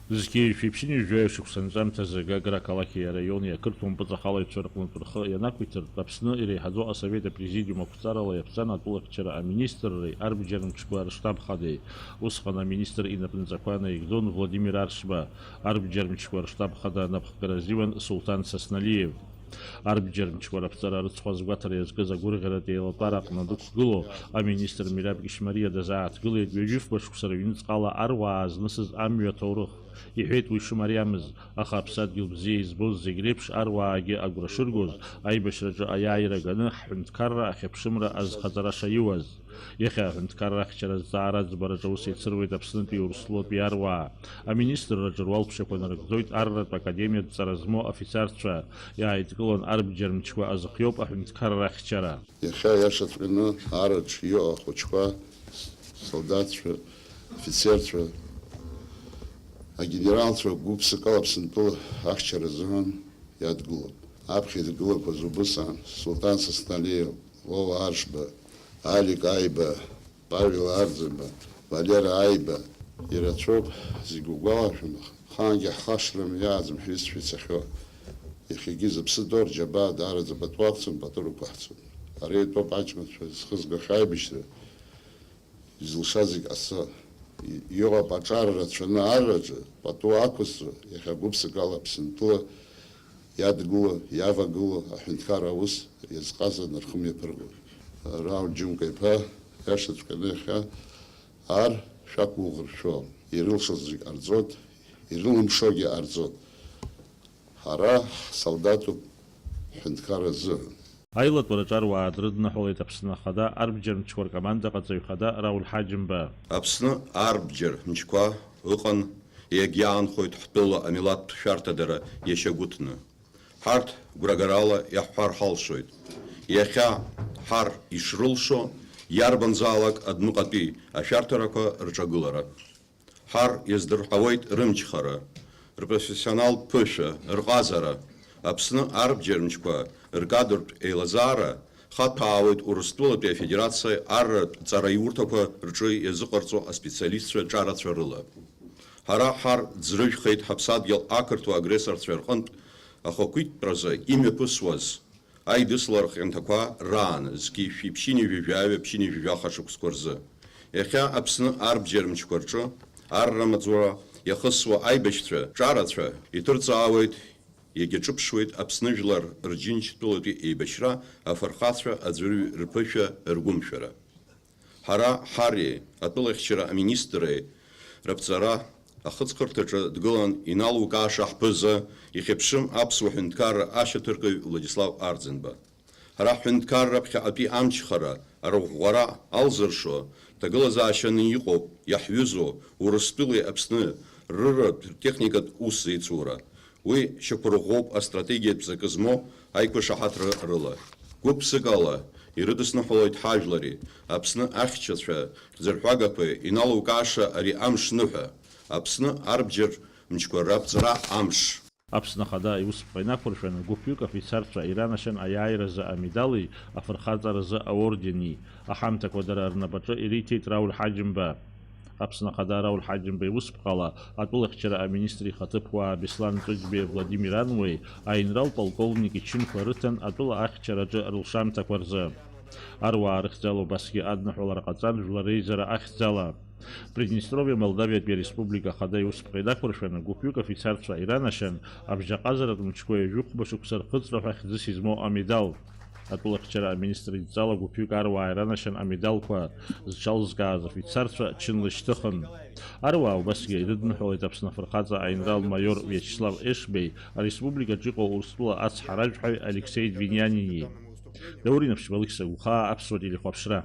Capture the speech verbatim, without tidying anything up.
Зқьи жәшәи ԥшьынҩажәи жәаҩа шықәса анҵәамҭазы Гагра ақалақьи араиони ақырҭуа мпыҵахалаҩцәа рҟнытә рхы ианақәиҭыртә, Аԥсны иреиҳаӡоу асовет апрезидиум ақәҵарала иаԥҵан атәылахьчара аминистрреи арбџьар мчқәа рыштаб хадеи. Усҟан аминистр инапынҵақәа наигӡон Владимир Аршба, арбџьар мчқәа рыштаб хада анапхгара азиуан Сулҭан Сасналиев. Арбџьар мчқәа раԥҵара рыцхә азгәаҭара иазкыз агәырӷьаратә еилатәара аҟны дықәгылоу аминистр Мираб Ишмариа дазааҭгылеит ҩажәифба шықәса рыҩныҵҟала аруаа азнысыз амҩа аҭоурых. Иҳәеит уи шымариамыз, аха аԥсадгьыл бзиа избоз зегь реиԥш аруаагьы агәра шыргоз, аибашьраҿы аиааира ганы ҳҳәынҭқарра ахьыԥшымра азхаҵара шаиуаз. Иахьа аҳәынҭқарра ахьчара азҵаара аӡбараҿы аус еицыруеит Аԥснытәи Урыстәылатәи аруаа. Аминистрраҿы руалԥшьақәа нарыгӡоит арратә академиатә ҵара змоу афицарцәа, иааидкылан арбџьар мчқәа азхиоуп аҳәынҭқарра ахьчара. Иахьа иашаҵәҟьаны араҿ иҟоу ахәыҷқәа, солдатцәа, афицерцәа, агенералцәа гәыԥсыкала Аԥсынтәыла ахьчара азыҳәан иадгылоуп. Аԥхьа идгылақәаз убыс аан, Сулҭан Сасналиев, Вова Аршба, Алик Аиба, Павел Арӡынба, Валера Аиба ирацәоуп, зегь угәалашәом, ахаангьы ҳхашҭрым иааӡам ҳҩызцәа ицахьоу. Иахьагьы зыԥсы ҭоу рџьабаа даараӡа пату ақәҵан, пату рықәаҳҵон. Ара итәоуп аҷкәынцәа зхызгахьоу аибашьра, изылшаз зегь ҟазҵо. И-, иҟоуп аҿар рацәаны арраҿы, пату ақәызҵо, иахьа гәыԥсыкала Аԥсынтәыла иадгыло, иавагыло аҳәынҭқарра аус иазҟазан рхы мҩаԥыргон. Рауль Џьынка-иԥа иашаҵәҟьаны иахьа ар шәақәгәыӷыршәо, ирылшоз зегь ҟарҵоит, ирылымшогьы ҟарҵоит. Ҳара ҳсолдаҭуп ҳҳәынҭқарра азыҳәан. Аилатәараҿы аруаа дрыдныҳәалеит Аԥсны Ахада арбџьар мчқәа ркомандаҟаҵаҩ хада Рауль Ҳаџьымба. Аԥсны арбџьар мчқәа ыҟан, иагьаанхоит ҳтәыла амилаҭтә шәарҭадара иашьагәыҭны. Ҳарҭ гәрагарала иаҳҳәар ҳалшоит. Иахьа ҳар ишрылшо, иарбанзаалак адәныҟатәи ашәарҭарақәа рҿагылара. Ҳар иаздырҳауеит рымчхара, рпрофессионалтә ԥышәа, рҟазара, Аԥсны арбџьар мчқәа ркадртә еилазаара, хаҭәаауеит Урыстәылатәи Афедерациа арратә ҵараиурҭақәа рҿы иазыҟарҵо аспециалистцәа ҿарацәа рыла. Ҳара ҳар ӡрыжәхеит ҳаԥсадгьыл ақырҭуа агрессорцәа рҟынтә ахақәиҭтәразы имҩаԥысуаз аидыслара хьанҭақәа раан, зқьи жәшәи ԥшьынҩажәи жәаҩа ԥшьынҩажәи жәаха шықәсқәа рзы. Иахьа Аԥсны арбџьар мчқәа рҿы арра маҵура иахысуа аибашьцәа ҿарацәа иҭырҵаауеит, иагьаҿыԥшуеит Аԥсны жәлар рџьынџьтәылатәи еибашьра, афырхацәа аӡәырҩ рԥышәа, ргәымшәара. Ҳара ҳари атәылахьчара аминистри раԥҵара ахыҵхырҭаҿы дгылан иналукааша ҳԥыза, ихьыԥшым аԥсуа ҳәынҭқарра ашьаҭаркыҩ Владислав Арӡынба. Ҳара ҳҳәынҭқарра ԥхьаҟатәи амчхара, арӷәӷәара алзыршо, ҭагылазаашьаны иҟоуп, иаҳҩызоу Урыстәылеи Аԥсны рыратә техникатә ус еицура. Уи шьақәырӷәӷәоуп астратегиатә ҵакы змоу аиқәышаҳаҭра рыла. Гәык-ԥсыкала ирыдысныҳәалоит ҳажәлари Аԥсны ахьчацәа хьӡырҳәагақәеи иналукааша ари амш ныҳәа, Аԥсны арбџьар мчқәа раԥҵара амш. Аԥсны Ахада иусԥҟа инақәыршәаны гәыԥҩык афицарцәа иранашьан аиааиразы амедали афырхаҵаразы аордени. Аҳамҭақәа дара рнапаҿы ириҭеит Рауль Ҳаџьымба. Аԥсны Ахада Рауль Ҳаџьымба иусԥҟала атәылахьчара аминистр ихаҭыԥуаа Беслан Ҵәыџьбеи Владимир Ануеи аинрал полковник ичынқәа рыҭан атәыла ахьчараҿы рылшамҭақәа рзы. Аруаа рыхьӡала убасгьы адныҳәалара ҟаҵан Жәлар реизара ахьӡала. Приднестровиа Молдавиатәи ареспублика Ахада иусԥҟа инақәыршәаны гәыԥҩык афицарцәа иранашьан абжьаҟазаратә мчқәа ҩажәихәба шықәса рхыҵра ҳәа хьӡыс измоу амедал. Атәылахьчара аминистр идҵала гәыԥҩык аруаа иранашьан амедалқәа, зҽалзкааз афицарцәа чынла ишьҭыхын. Аруаа убасгьы ирыдныҳәалеит Аԥсны афырхаҵа аинрал-маиор Виачеслав Ешбеи, ареспубликаҿы иҟоу Урыстәыла ацҳаражәҳәаҩ Алексеи Двинианини. Даур Инаԥшьба, Алықьса Гәхаа, Аԥсуа телехәаԥшра.